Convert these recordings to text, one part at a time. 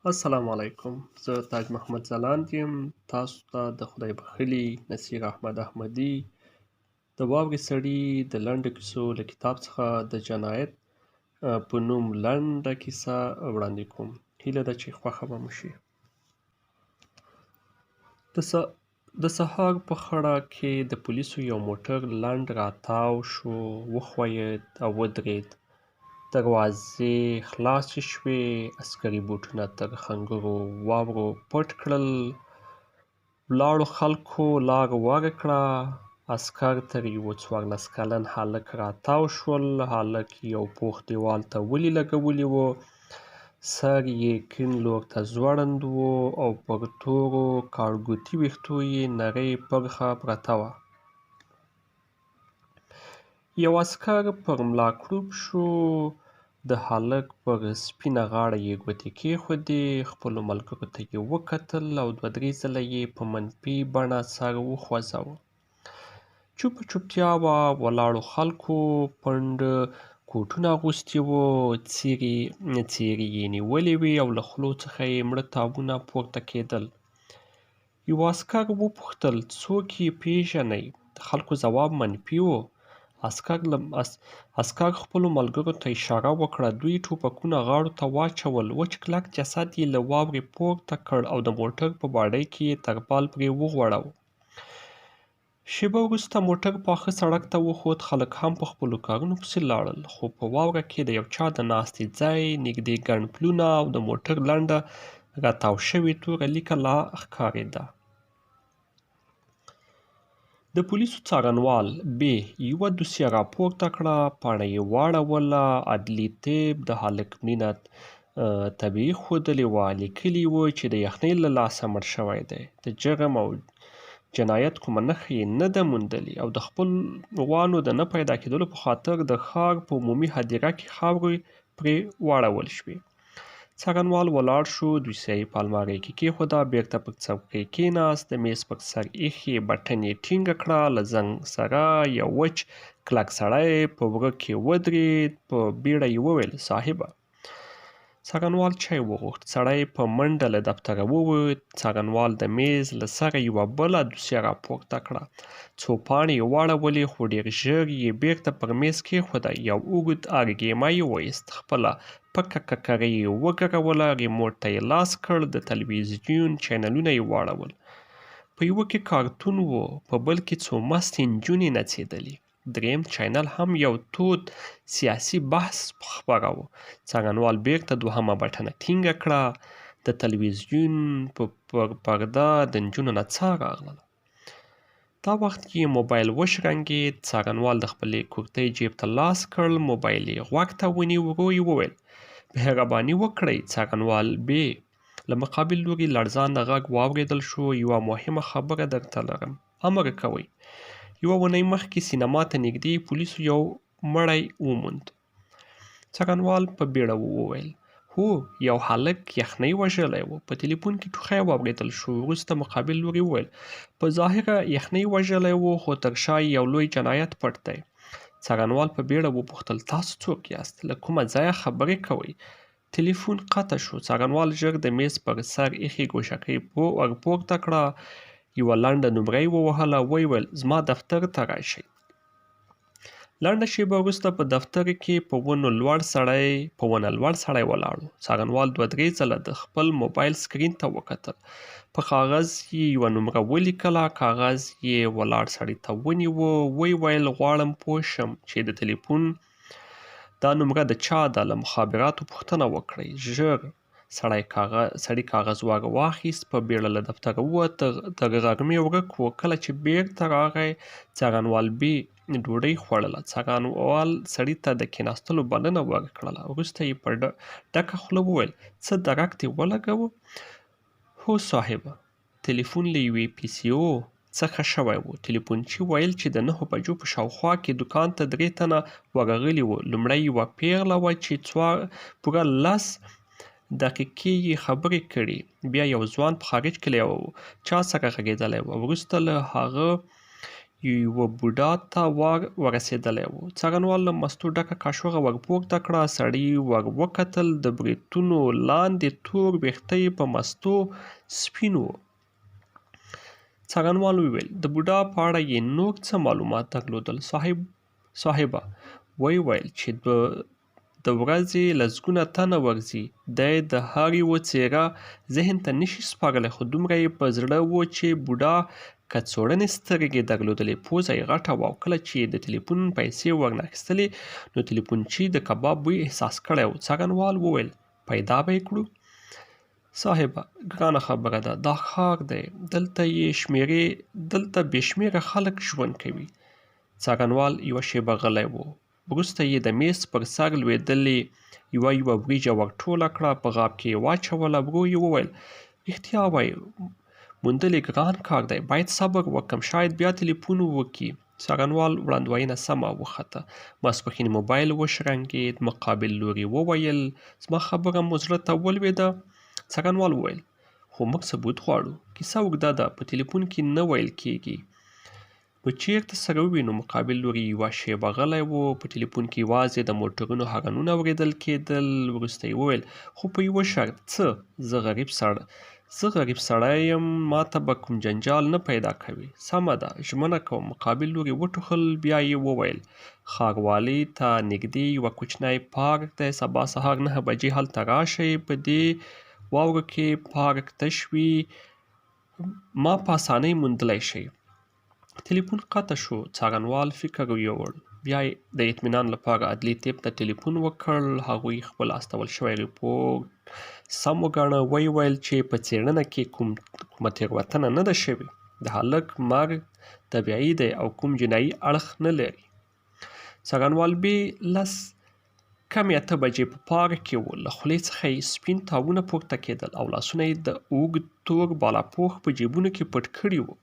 السلام علیکم، زه تاج محمد ځلاند یم. تاسو ته د خدای بخښلي نصیر احمد احمدي د واورې سړي د لنډو کیسو له کتاب څخه د جنایت په نوم لنډه کیسه وړاندې کوم. هیله ده چې خوښه به مو شي. د سهار په خړه کې د پولیسو یو موټر لنډ راتاو شو، وښویېد او ودرېد. دروازې خلاصې شوې، عسکري بوټونه تر خنګرو واورو پټ کړل. ولاړو خلکو لار ورکړه. عسکر تر یوه 14 کلن هلک راتاو شول. هلک یو پوخ دیوال ته ولي لګولي وو. سر یې کیڼ لور ته ځوړند و او پر تورو کاړګوتي ویښتو یې نرۍ پرخه پرته وه. یو عسکر پر ملا کړوپ شو، د هلک پر سپینه غاړه یې ګوتې کېښودې، خپلو ملګرو ته یې وکتل او دوه درې ځله یې په منفي بڼه سر وخوځاوه. چوپه چوپتیا وه، ولاړو خلکو پنډ کوټونه اغوستي وو، څیرې څیرې یې نیولې وې او له خولو څخه یې مړه تاوونه پورته کېدل. یوه عسکر وپوښتل، څوک یې پېژنئ؟ د خلکو ځواب منفي و. عسکر خپلو ملګرو ته اشاره وکړه، دوی ټوپکونه غاړو ته واچول، وچ کلک جسد یې له واورې پورته کړ او د موټر په باډۍ کې یې ترپال پرې وغوړاوه. شېبه وروسته موټر پاخه سړک ته وخوت، خلک هم په خپلو کارونو پسې لاړل، خو په واوره کې د یو چا د ناستې ځای، نږدې ګڼ پلونه او د موټر لنډه راتاو شوې توره لیکه لا ښکارېده. د پولیسو څارنوال ب یوه دوسیه راپورته کړه، پاڼه یې واړوله، عدلي طب د هلک مړینه طبیعي ښودلې وه، لیکلي یې وو چې د یخنۍ له لاسه مړ شوی دی، د جرم او جنایت کومه نښه یې نه ده موندلې او د خپلوانو د نه پیدا کېدلو په خاطر د ښار په عمومي هدیره کې خاورې پرې واړول شوې. څارنوال ولاړ شو، دوسیه یې په المارۍ کې کېښوده، بېرته پر څوکۍ کېناست، د مېز پر سر ایښې بټن یې ټینګه کړه، له زنګ سره یو وچ کلک سړی په وره کې ودرېد، په بیړه یې وویل، صاحبه! څارنوال چای وغوښت. سړی په منډه له دفتره ووت. څارنوال د مېز له سره یوه بله دوسیه راپورته کړه. څو پاڼې یې واړولې، خو ډېر ژر یې بېرته پر مېز کېښوده. یو اوږد ارګیمه یې وایست، خپله پکه ککرۍ یې وګروله، ریموټ ته یې لاس کړ، د تلویزیون چینلونه یې واړول. په یوه کې کارتون و، په بل کې څو مستې نجونې نڅېدلې. درېیم چینل هم یو تود سیاسي بحث خپراوه. څارنوال بېرته دوهمه بټنه ټینګه کړه، د تلویزیون پر پرده د نجونو نڅا راغله. دا وخت یې موبایل وشرنګېد، څارنوال د خپلې کورتۍ جیب ته لاس کړ، موبایل یې غوږ ته ونیو، ورو یې وویل، مهرباني وکړئ څارنوال بې. له مقابل لوري لړزانده غږ واورېدل شو، یوه مهمه خبره درته لرم. امر کوئ. یوه اونۍ مخکې سینما ته نږدې پولیسو یو مړی وموند. څارنوال په بیړه وویل، هو، یو هلک یخنۍ وژلی و. په تلیفون کې ټوخی واورېدل شو. وروسته مقابل لوري وویل، په ظاهره یخنۍ وژلی و، خو تر شا یې یو لوی جنایت پټ دی. څارنوال په بیړه وپوښتل، تاسو څوک یاست؟ له کومه ځایه خبرې کوئ؟ تلیفون قطع شو. څارنوال ژر د میز پر سر ایښې ګوشکۍ ورپورته کړه، یوه لنډه نمره یې ووهله، ویې ویل، زما دفتر ته راشئ. لنډه شېبه وروسته په دفتر کې په ونه لوړ سړی په ونه لوړ سړی ولاړ و. څارنوال دوه درې ځله د خپل موبایل سکرین ته وکتل. په کاغذ یې یوه نمره ولیکله، کاغذ یې ولاړ سړي ته ونیوه، ویې ویل، غواړم پوه شم چې د تلیفون دا نمره د چا ده، له مخابراتو پوښتنه وکړئ، ژر. سړي کاغذ ور واخیست، په بیړه له دفتره ووت، تر غرمې ورک و. کله چې بیرته راغی، څارنوال بې ډوډۍ خوړله. څارنوال سړي ته د کېناستلو بلنه ورکړله. وروسته یې په ډکه خوله وویل، څه درک دې ولګاوه؟ هو صاحبه! تلیفون له یوې پي سي او څخه شوی و. تلیفونچي ویل چې د نهو بجو په شاوخوا کې دوکان ته درې تنه ورغلي وو. لومړی یوه پیغله وه چې پوره 10 دقیقې یې خبرې کړې. بیا یو ځوان په خارج کې له یو چا سره غږېدلی و. وروسته له هغه یوه بوډا ته وار ورسېدلی و. څارنوال له مستو ډکه کاشوغه ورپورته کړه، سړي ور وکتل، د برېتونو لاندې تور وېښته یې په مستو سپین وو. څارنوال وویل، د بوډا په اړه یې نور څه معلومات درلودل؟ صاحب صاحبه، ویې ویل چې د ورځې لسګونه تنه ورځي، دی د هر یوه څېره ذهن ته نشي سپارلی، خو دومره یې په زړه و چې بوډا کڅوړنې سترګې درلودلې، پوزه یې غټه وه او کله چې یې د تلیفون پیسې ورنه اخیستلې نو تلیفونچي د کباب بوی احساس کړی و. څارنوال وویل، پیدا به یې کړو؟ صاحبه، ګرانه خبره ده، دا ښار دی، دلته یې شمېرې، دلته بې شمېره خلک ژوند کوي. څارنوال یوه شېبه غلی و. وروسته یې د میز پر سر لوېدلې یوه یوه وریجه ورټوله کړه، په غاب کې یې واچوله. ورو یې وویل، رښتیا وایې، موندل یې ګران کار دی، باید صبر وکړم، شاید بیا تلیفون وکړي. څارنوال وړاندوینه سمه وخته. ماسپښین موبایل وشرنګېد، مقابل لوري وویل، زما خبره مو زړه ته ولوېده؟ څارنوال وویل، خو موږ ثبوت غواړو. کیسه اوږده ده، په تلیفون کې نه ویل کېږي. نو چېرته سره ووینو؟ مقابل لوري یوه شېبه غلی و، په ټیلیفون کې یوازې د موټرونو هارنونه اورېدل کېدل. وروسته یې وویل، خو په یوه شرط. څه؟ زه غریب سړ زه غریب سړی یم، ما ته به کوم جنجال نه پیدا کوې. سمه ده، ژمنه کوم. مقابل لوري وټوخل، بیا یې وویل، ښاروالۍ ته نږدې یوه کوچنی پارک دی، سبا سهار 9 بجې هلته راشئ، په دې واورو کې پارک تش وي، ما په اسانۍ موندلی شئ. تلیفون قطع شو، څارنوال فکر یووړ، بیا یې د اطمینان لپاره عدلي طب ته ټلیفون وکړ، هغوی خپل استول شوی رپورټ سم وګاڼه، ویې ویل چې په څېړنه کې کومه تېروتنه نه ده شوې، د هلک مرګ طبیعي دی او کوم جنایي اړخ نه لري. څارنوال بي 9:50 بجې په پارک کې و، له خولې څخه یې سپین تاوونه پورته کېدل او لاسونه یې د اوږد تور بالاپوښ په جیبونو کې پټ کړي وو.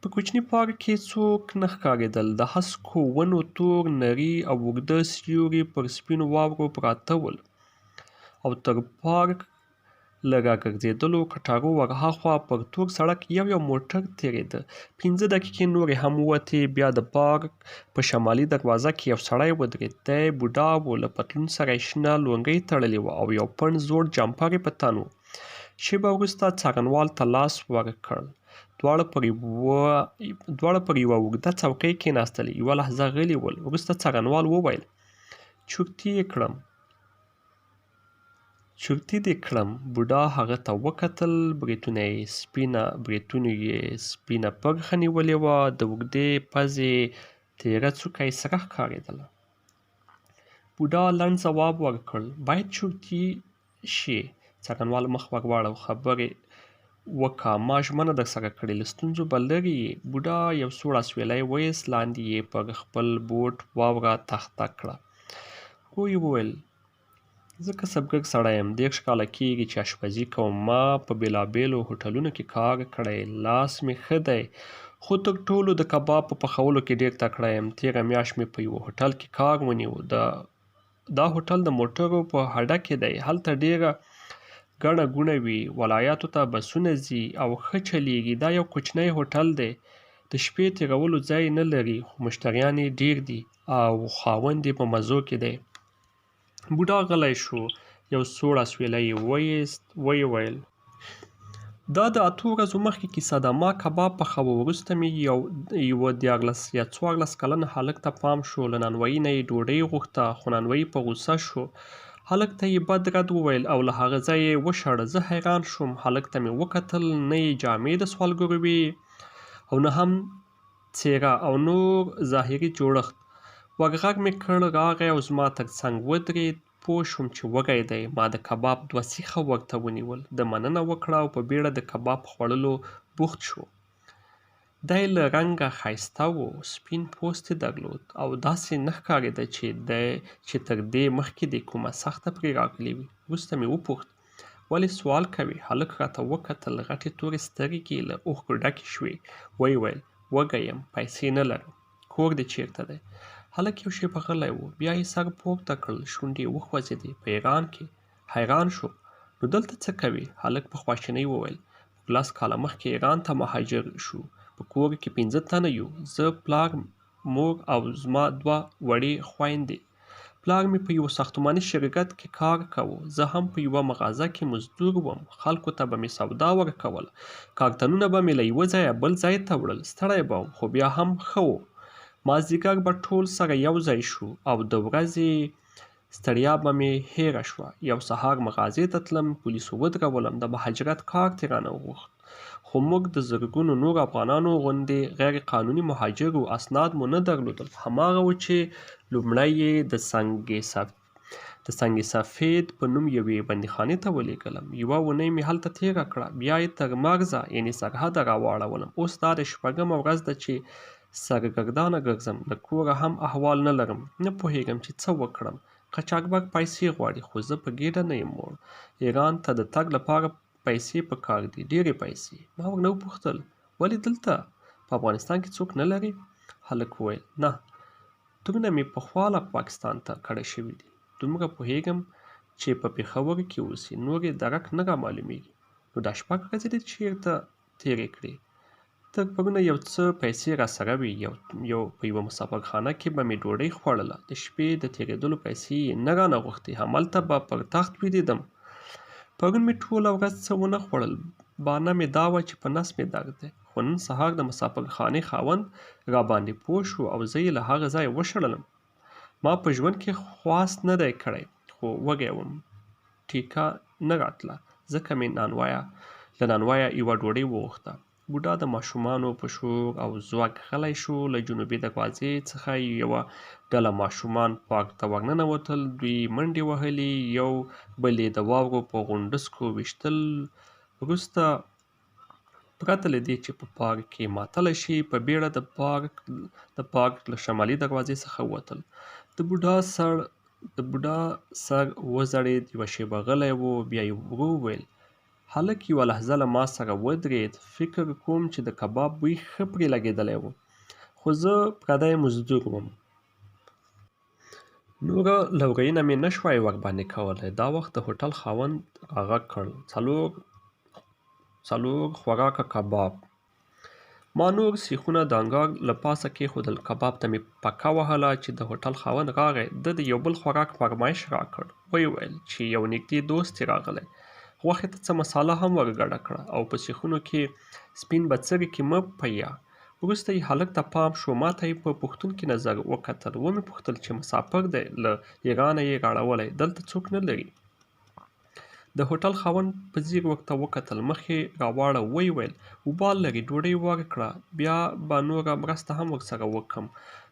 په کوچني پارک کې څوک نه ښکارېدل، د هسکو ونو تور، نري او اوږده سیوري پر سپینو واورو پراته ول او تر پارک له راګرځېدلو کټارو ورهاخوا پر تور سړک یو یو موټر تېرېده. 5 دقیقې نورې هم ووتې، بیا د پارک په شمالي دروازه کې یو سړی ودرېد. دی بوډا و، له پتلون سره یې شنه لونګۍ تړلې وه او یو پنډ زوړ جمپر یې په تن و. شېبه وروسته څارنوال ته لاس ورکړ. دواړه پر یوه اوږده څوکۍ کېناستل، یوه لحظه غلي ول. وروسته څارنوال وویل، چورتي دې کړم. بوډا هغه ته وکتل، برېتونو یې سپینه پرخه نیولې وه، د اوږدې پزې تېره څوکه یې سره ښکارېدله. بوډا لنډ ځواب ورکړ، باید چورتي شې. څارنوال مخ ور واړاوه، خبرې وکه، ما ژمنه درسره کړې، له ستونزو به لرې یې. بوډا یو سوړ اسویلی وایست، لاندې یې پر خپل بوټ واوره تخته کړه. ورو یې وویل، زه کسبګر سړی یم، 30 کاله کېږي چې اشپزي کوم، ما په بېلابېلو هوټلونو کې کار کړی، لاس مې ښه دی، خو تر ټولو د کباب په پخولو کې ډېر تکړه یم. تېره میاشت مې په یوه هوټل کې کار ونیو، دا هوټل د موټرو په هډه کې دی، هلته ډېره ګڼه ګوڼه وي، ولایاتو ته بسونه ځي او ښه چلېږي. دا یو کوچنی هوټل دی، د شپې تېرولو ځای نه لري، خو مشتریان یې ډېر دي او خاوند یې په مزو کې دی. بوډا غلی شو، یو سوړ اسویلی یې وایست، ویې ویل، دا د 8 ورځو مخکې کیسه ده، ما کباب پخاوه، وروسته مې یوه 13 یا 14 کلن هلک ته پام شو، له نانوایي نه یې ډوډۍ غوښته، خو نانوایي په غوسه شو، هلک ته یې بد رد وویل او له هغه ځایه یې وشاړه. زه حیران شوم، هلک ته مې وکتل، نه یې جامې د سوالګرو وې او نه هم څېره او نور ظاهري جوړښت. ورغږ مې کړ، راغی او زما تر څنګ ودرېد. پوه شوم چې وږی دی. ما د کباب 2 سیخه ورته ونیول، ده مننه وکړه او په بیړه د کباب په خوړلو بوخت شو. دی له رنګه ښایسته و، سپین پوست یې درلود او داسې نه ښکارېده چې تر دې مخکې دې کومه سخته پرې راغلې وي. وروسته مې وپوښت، ولې سوال کوې؟ هلک راته وکتل، غټې تورې سترګې یې له اوښکو ډکې شوې. ویې ویل، وږی یم، پیسې نه لرم. کور دې چېرته دی؟ هلک یو شېبه غلی و، بیا یې سر پورته کړ، شونډې یې وخوځېدې. په ایران کې. حیران شو، نو دلته څه کوې؟ هلک په خواشینۍ وویل، موږ 10 کاله مخکې ایران ته مهاجر شو، په کور کې پنځه تنه یو، زه، پلار، مور او زما دوه وړې خویندې. پلار مې په یوه ساختماني شرکت کې کار کاوه، زه هم په یوه مغازه کې مزدور وم، خلکو ته به مې سودا ورکوله، کارتنونه به مې له یوه ځایه بل ځای ته وړل، ستړی به وم، خو بیا هم ښه و. مازدیګر به ټول سره یو ځای شو او د ورځې ستړیا به مې هېره شوه. یو سهار مغازې ته تلم، پولیسو ودرولم، د مهاجرت کارت یې رانه وغوښت، خو موږ د زرګونو نورو افغانانو غوندې غیر قانوني مهاجر وو، اسناد مو نه درلودل. هماغه و چې لومړی یې د سنګ سفید په نوم یوې بندیخانې ته ولېږلم. یوه اونۍ مې هلته تېره کړه، بیا یې تر مرزه یعنې سرحده راواړولم. اوس دا د شپږمه ورځ ده چې سرګردانه ګرځم، له کوره هم احوال نه لرم، نه پوهېږم چې څه وکړم. قاچاقبر پیسې غواړي، خو زه په ګېډه نه یم موړ. ایران ته د تګ لپاره پیسې په کار دي، ډېرې پیسې. ما ورنه وپوښتل، ولې دلته په افغانستان کې څوک نه لرې؟ هلک وویل، نه، ترونه مې پخوا لا پاکستان ته کډه شوي دي. دومره پوهېږم چې په پېښور کې اوسي، نور یې درک نه رامعلومېږي. نو دا شپږ ورځې دې چېرته تېرې کړې؟ تر پرونه یو څه پیسې راسره وې، یو په یوه مسافرخانه کې به مې ډوډۍ خوړله، د شپې د تېرېدلو پیسې یې نه رانه غوښتې، هملته به پر تخت ویدېدم. پرون مې ټوله ورځ څه ونه خوړل، بانه مې دا وه چې په نس مې درد دی، خو نن سهار د مسافرخانې خاوند راباندې پوه شو او زه یې له هغه ځایه وشړلم. ما په ژوند کې خواست نه دی کړی، خو وږی وم، ټیکه نه راتله، ځکه مې له نانوایه یوه ډوډۍ وغوښته. بوډا د ماشومانو په شور او ځوږ غلی شو. له جنوبي دروازې څخه یوه ډله ماشومان پارک ته ورننوتل. دوی منډې وهلې، یو بل یې د واورو په غونډسکو ویشتل. وروسته پرته له دې چې په پارک کې معطله شي، په بیړه د پارک له شمالي دروازې څخه ووتل. د بوډا سر وځړېد، یوه شېبه غلی و، بیا یې ورو وویل، هلک یوه لحظه له ما سره ودرېد، فکر کوم چې د کباب بوی ښه پرې لګېدلی و، خو زه پردی مزدور وم. نوره لورینه مې نه شوای ورباندې کولی. دا وخت د هوټل خاوند راغږ کړل، څلور خوراکه کباب. ما نور سیخونه د انګار له پاسه کېښودل، کباب ته مې پکه وهله چې د هوټل خاوند راغی. ده د یو بل خوراک فرمایش راکړ، ویې ویل چې یو نږدې دوست یې راغلی. غوښې ته څه مساله هم ورګډه کړه او په سیخونو کې سپین بڅري کې مه پیه. وروسته یې هلک ته پام شو، ما ته یې په پوښتونکي نظر وکتل. ومې پوښتل چې مسافر دی، له ایرانه یې راړولی، دلته څوک نه لري. د هوټل خاوند په ځیر ورته وکتل، مخ یې راواړاوه، ویې ویل، وبال لري، ډوډۍ ورکړه، بیا به نوره مرسته هم ورسره وکړم.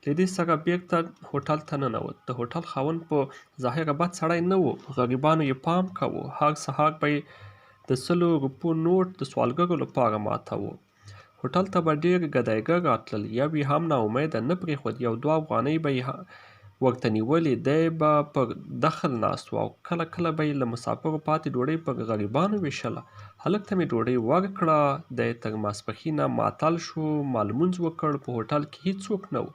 له دې سره بیرته هوټل ته ننوت. د هوټل خاوند په ظاهره بد سړی نه و، په غریبانو یې پام کاوه. هر سهار به یې د 100 روپو نوټ د سوالګرو لپاره ماتاوه. هوټل ته به ډېر ګدایګر راتلل، یو یې هم نا امیده نه پرېښود، یو دوه افغانۍ به یې ورته نیولې، دی به پر دخل ناست و او کله کله به یې له مسافرو پاتې ډوډۍ پر غریبانو ویشله. هلک ته مې ډوډۍ ورکړه، دی تر ماسپښینه معطل شو. ما لمونځ وکړ، په هوټل کې هیڅوک نه و.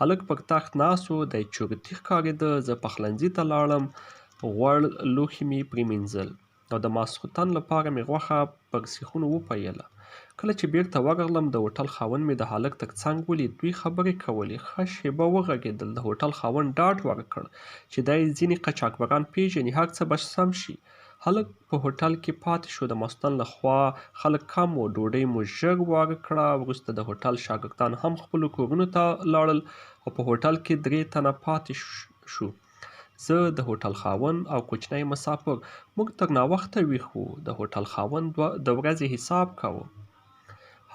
هلک پر تخت ناست و، دی چرتي ښکارېده. زه پخلنځي ته لاړم، غوړ لوښي مې پرېمینځل او د ماسخوتن لپاره مې غوښه پر سیخونو وپیله. کله چې بیرته ورغلم، د هوټل خاوند مې د هلک تر څنګ ولید. دوی خبرې کولې، ښه شېبه وغږېدل. د هوټل خاوند ډاډ ورکړ چې دی ځینې قاچاقبران پېژني، هر څه به سم شي. هلک په هوټل کې پاتې شو. د ماسخوتن له خوا خلک کم وو، ډوډۍ مو ژر ورکړه. وروسته د هوټل شاګردان هم خپلو کورونو ته لاړل او په هوټل کې 3 تنه پاتې شو، زه، د هوټل خاوند او کوچنی مسافر. موږ تر ناوخته ویښ وو. د هوټل خاوند د ورځې حساب کاوه.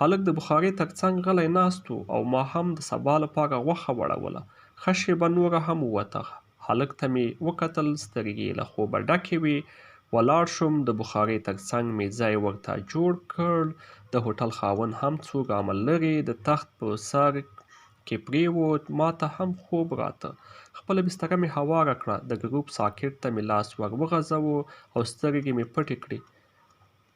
هلک د بخارۍ تر څنګ غلی ناست و او ما هم د سبا لپاره غوښه وړوله. ښه شېبه نوره هم ووته. هلک ته مې وکتل، سترګې یې له خوبه ډکې وې. ولاړ شوم، د بخارۍ تر څنګ مې ځای ورته جوړ کړ. د هوټل خاوند هم څو ګامه لرې د تخت په سر کې پرېوت. ما ته هم خوب راته. خپله بستره مې هواره کړه، د ګروپ ساکټ ته مې لاس ور وغځاوه او سترګې مې پټې کړې.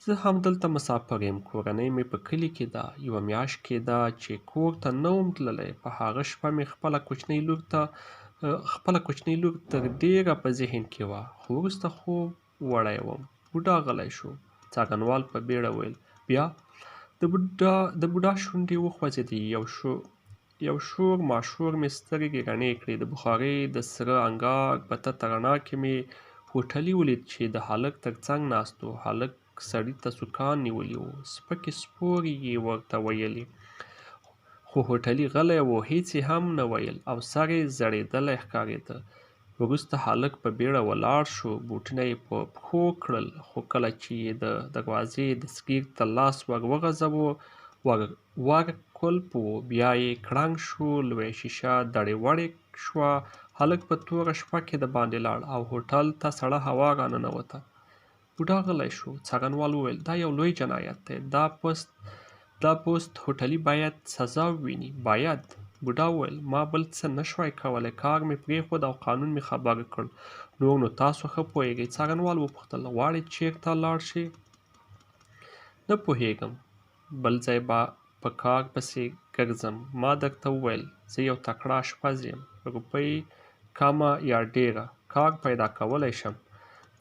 زه هم دلته مسافر یم، کورنۍ مې په کلي کې ده. یوه میاشت کېده چې کور ته نه وم تللی. په هغه شپه مې خپله کوچنۍ لور تر ډېره په ذهن کې وه، خو وروسته خوب وړی وم. بوډا غلی شو. څارنوال په بیړه وویل، بیا؟ د بوډا شونډې وخوځېدې. یو شور ماشور مې سترګې رڼې کړې. د بخارۍ د سره انګار په تته رڼا کې مې هوټلي ولید چې د هلک تر څنګ ناست و. هلک سړي ته سوکان نیولي وو. سپکې سپورې یې ورته ویلې. خو هوټلي غلی و، هېڅ یې هم نه ویل او سر یې ځړېدلی ښکارېده. وروسته هلک په بېړه ولاړ شو، بوټونه یې په پښو کړل، خو کله چې یې د دروازې دستګیر ته لاس ور وغځاوه، ور کولپ و، بیا یې کړنګ شو، لویه شیشه دړې وړې شوه، هلک په توره شپه کې دباندې لاړ او هوټل ته سړه هوا راننوته. بوډا غلی شو. څارنوال وویل، دا یو لوی جنایت دی. دا پست هوټلي باید سزا وویني. باید. بوډا وویل، ما بل څه نه شوای کولی. کار مې پرېښود او قانون مې خبر کړ. نور نو تاسو ښه پوهېږئ. څارنوال وپوښتل، غواړې چېرته لاړ شې؟ نه پوهېږم. بل ځای به په کار پسې ګرځم. ما درته وویل، زه یو تکړه اشپز یم. روپۍ کمه یا ډېره، کار پیدا کولی شم.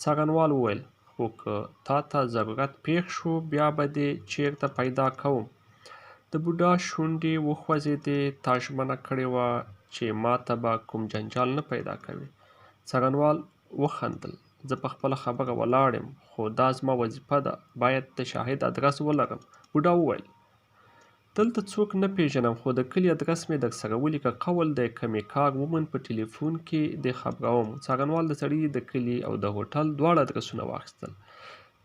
څارنوال وویل، خو که تا ته ضرورت پېښ شو، بیا به دې چېرته پیدا کوم؟ د بوډا شونډې وخوځېدې. تا ژمنه کړې وه چې ما ته به کوم جنجال نه پیدا کوې. څارنوال وخندل. زه په خپله خبره ولاړ یم، خو دا زما وظیفه ده. باید د شاهد ادرس ولرم. بوډا وویل، دلته څوک نه پېژنم، خو د کلي ادرس مې درسره ولیکه. قول دی که مې کار وموند، په ټلیفون کې دې خبروم. څارنوال د سړي د کلي او د هوټل دواړه ادرسونه واخیستل.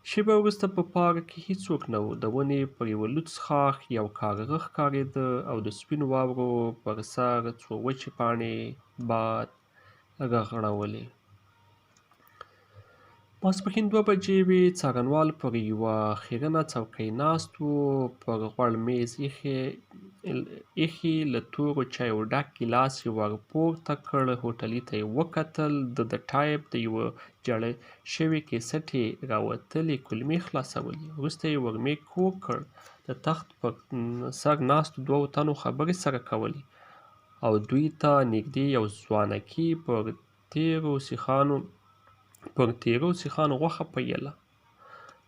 شېبه وروسته په پارک کې هیڅوک نه و. د ونې پر یوه لوڅ ښاخ یو کارغه ښکارېده او د سپینو واورو پر سر څو وچې پاڼې باد رغړولې. ماسپښین 2 بجې وې. څارنوال پر یوه خیرنه څوکۍ ناست و. پر غوړ مېز ایښي له تورو چایو ډک ګیلاس یې ور پورته کړ. هوټلي ته یې وکتل. ده د ټایپ د یوه جړې شوې کیسټې راوتلې کولمې خلاصولې. وروسته یې ورمېږ کوږ کړ. د تخت پر سر ناستو دوو تنو خبرې سره کولې او دوی ته نږدې یو ځوانکي پر تېرو سیخانو غوښه پېیله.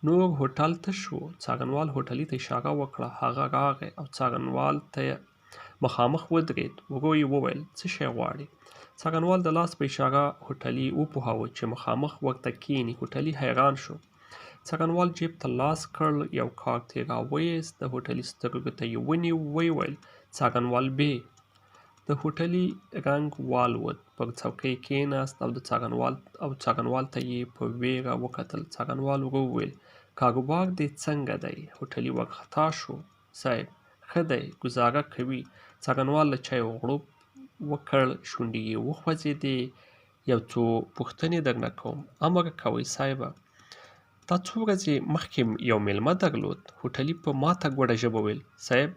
نور هوټل تش و. څارنوال هوټلي ته اشاره وکړه. هغه راغی او څارنوال ته مخامخ ودرېد. ورو یې وویل، څه شی غواړې؟ څارنوال د لاس په اشاره هوټلي وپوهاوه چې مخامخ ورته کښېني. هوټلي حیران شو. څارنوال جېب ته لاس کړ، یو کارت یې راوایست، د هوټلي سترګو ته یې ونیو، ویې ویل، څارنوال بې. د هوټلي رنګ والوت، پر څوکۍ کېناست او څارنوال ته یې په وېره وکتل. څارنوال ورو وویل، کاروبار دې څنګه دی؟ هوټلي وارخطا شو. صاحب، ښه دی، ګوزاره کوي. څارنوال له چایو غوړپ وکړ، شونډې یې وخوځېدې. یو څو پوښتنې درنه کوم. امر کوئ صاحبه. تا څو ورځې مخکې یو مېلمه درلود. هوټلي په ماته ګوډه ژبه وویل، صاحب،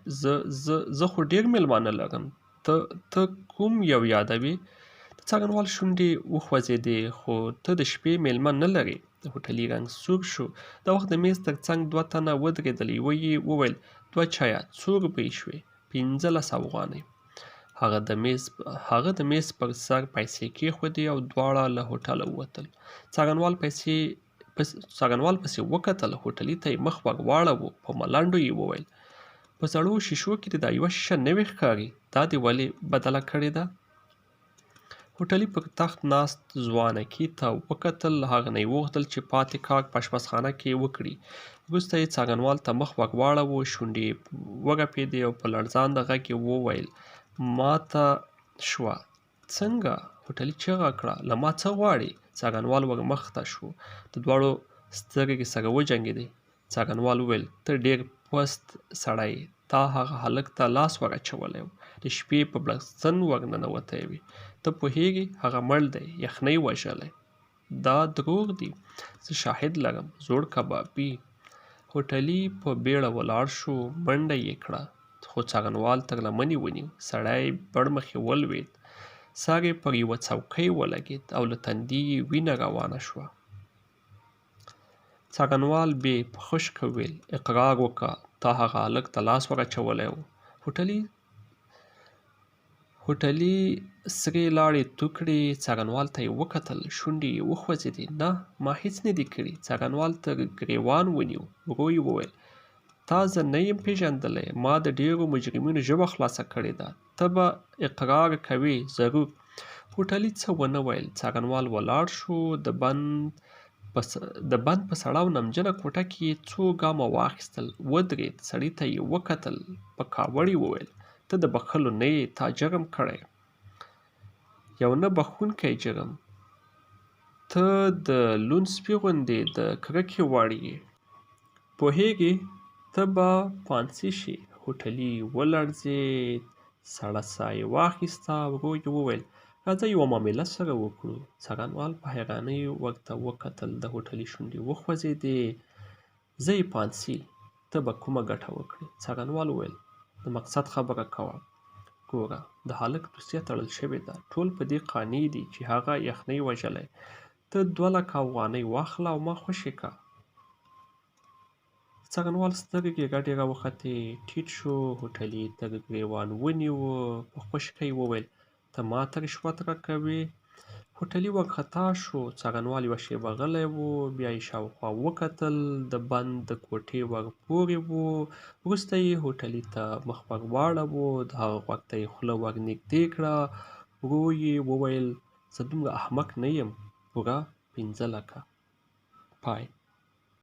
زه خو ډېر مېلمانه لرم. ته کوم یو یادوې؟ د څارنوال شونډې وخوځېدې. خو ته د شپې مېلمه نه لرې. د هوټلي رنګ سور شو. دا وخت د مېز تر څنګ دوه تنه ودرېدل. یوه یې وویل، دوه چایه څو روپۍ شوې؟ 15 افغانۍ. هغه د مېز پر سر پیسې کېښودې او دواړه له هوټله ووتل. څارنوال پسې وکتل. هوټلي ته یې مخ ور واړاوه. په ملنډو یې وویل، په زړو شیشو کې دې دا یوه شیشه نوې ښکاري، دا دې ولې بدله کړې ده؟ هوټلي پر تخت ناست ځوانکي ته وکتل. له هغه نه یې وغوښتل چې پاتې کار په اشپزخانه کې وکړي. وروسته یې څارنوال ته مخ ور واړاوه. شونډې یې ورپېدې او په لړزانده غږ یې وویل، ماته شوه. څنګه؟ هوټلي چیغه کړه، له ما څه غواړې؟ څارنوال ور مخته شو. د دواړو سترګې سره وجنګېدې. څارنوال وویل، ته ډېر پست سړی یې. تا هغه هلک ته لاس ور اچولی و. د شپې په بړستن ور ننوتی وې. ته پوهېږې هغه مړ دی، یخنۍ وژلی. دا دروغ دي، زه شاهد لرم، زوړ کبابي. هوټلي په بیړه ولاړ شو، منډه یې کړه، خو څارنوال تر لمنې ونیو. سړی بړمخې ولوېد، سر یې پر یوه څوکۍ ولګېد او له تندي یې وینه روانه شوه. څارنوال بې په خشکه وویل، اقرار وکړه، تا هغه هلک ته لاس ور اچولی و. هوټلي سرې لاړې تو کړې. څارنوال ته یې وکتل، شونډې یې وخوځېدې. نه، ما هېڅ نه دي کړي. څارنوال تر ګرېوان ونیو. ورو یې وویل، تا زه نه یم پېژندلی، ما د ډېرو مجرمینو ژبه خلاصه کړې ده، ته به اقرار کوې، ضرور. هوټلي څه ونه ویل، څارنوال ولاړ شو، د بند په د بند په سړه او نمجنه کوټه کې یې څو ګامه واخیستل، ودرېد، سړي ته یې وکتل، په کاوړ یې وویل، ته د بخښلو نه یې، تا جرم کړی. یو نه بخښونکی جرم. ته د لوند سپي غوندې د کرکې وړ یې. پوهېږې، ته به پانسي شې. هوټلي ولړزېد، سړه ساه یې واخیسته، ورو یې وویل، راځه یوه معامله سره وکړو. څارنوال په حیرانۍ ورته وکتل، د هوټلي شونډې وخوځېدې، زه یې پانسي، ته به کومه ګټه وکړې؟ څارنوال وویل، د مقصد خبره کوه. ګوره، د هلک دوسیه تړل شوې ده، ټول په دې قانع دي چې هغه یخنۍ وژلی. ته 2 لکه افغانۍ واخله او ما خوشې که. د څارنوال سترګې رډې راوختې، ټيټ شو، هوټلي یې تر ګرېوان ونیو، په خشکه یې وویل، ته ماته رشوت راکوې؟ هوټلي وارخطا شو، څارنوال یوه شېبه غلی و، بیا یې شاوخوا وکتل، د بند د کوټې ور پورې و، وروسته یې هوټلي ته مخ ور واړاوه، د هغه غوږ ته یې خوله ور نږدې کړه، ورو یې وویل، زه دومره احمق نه یم، پوره 5 لکه. پای.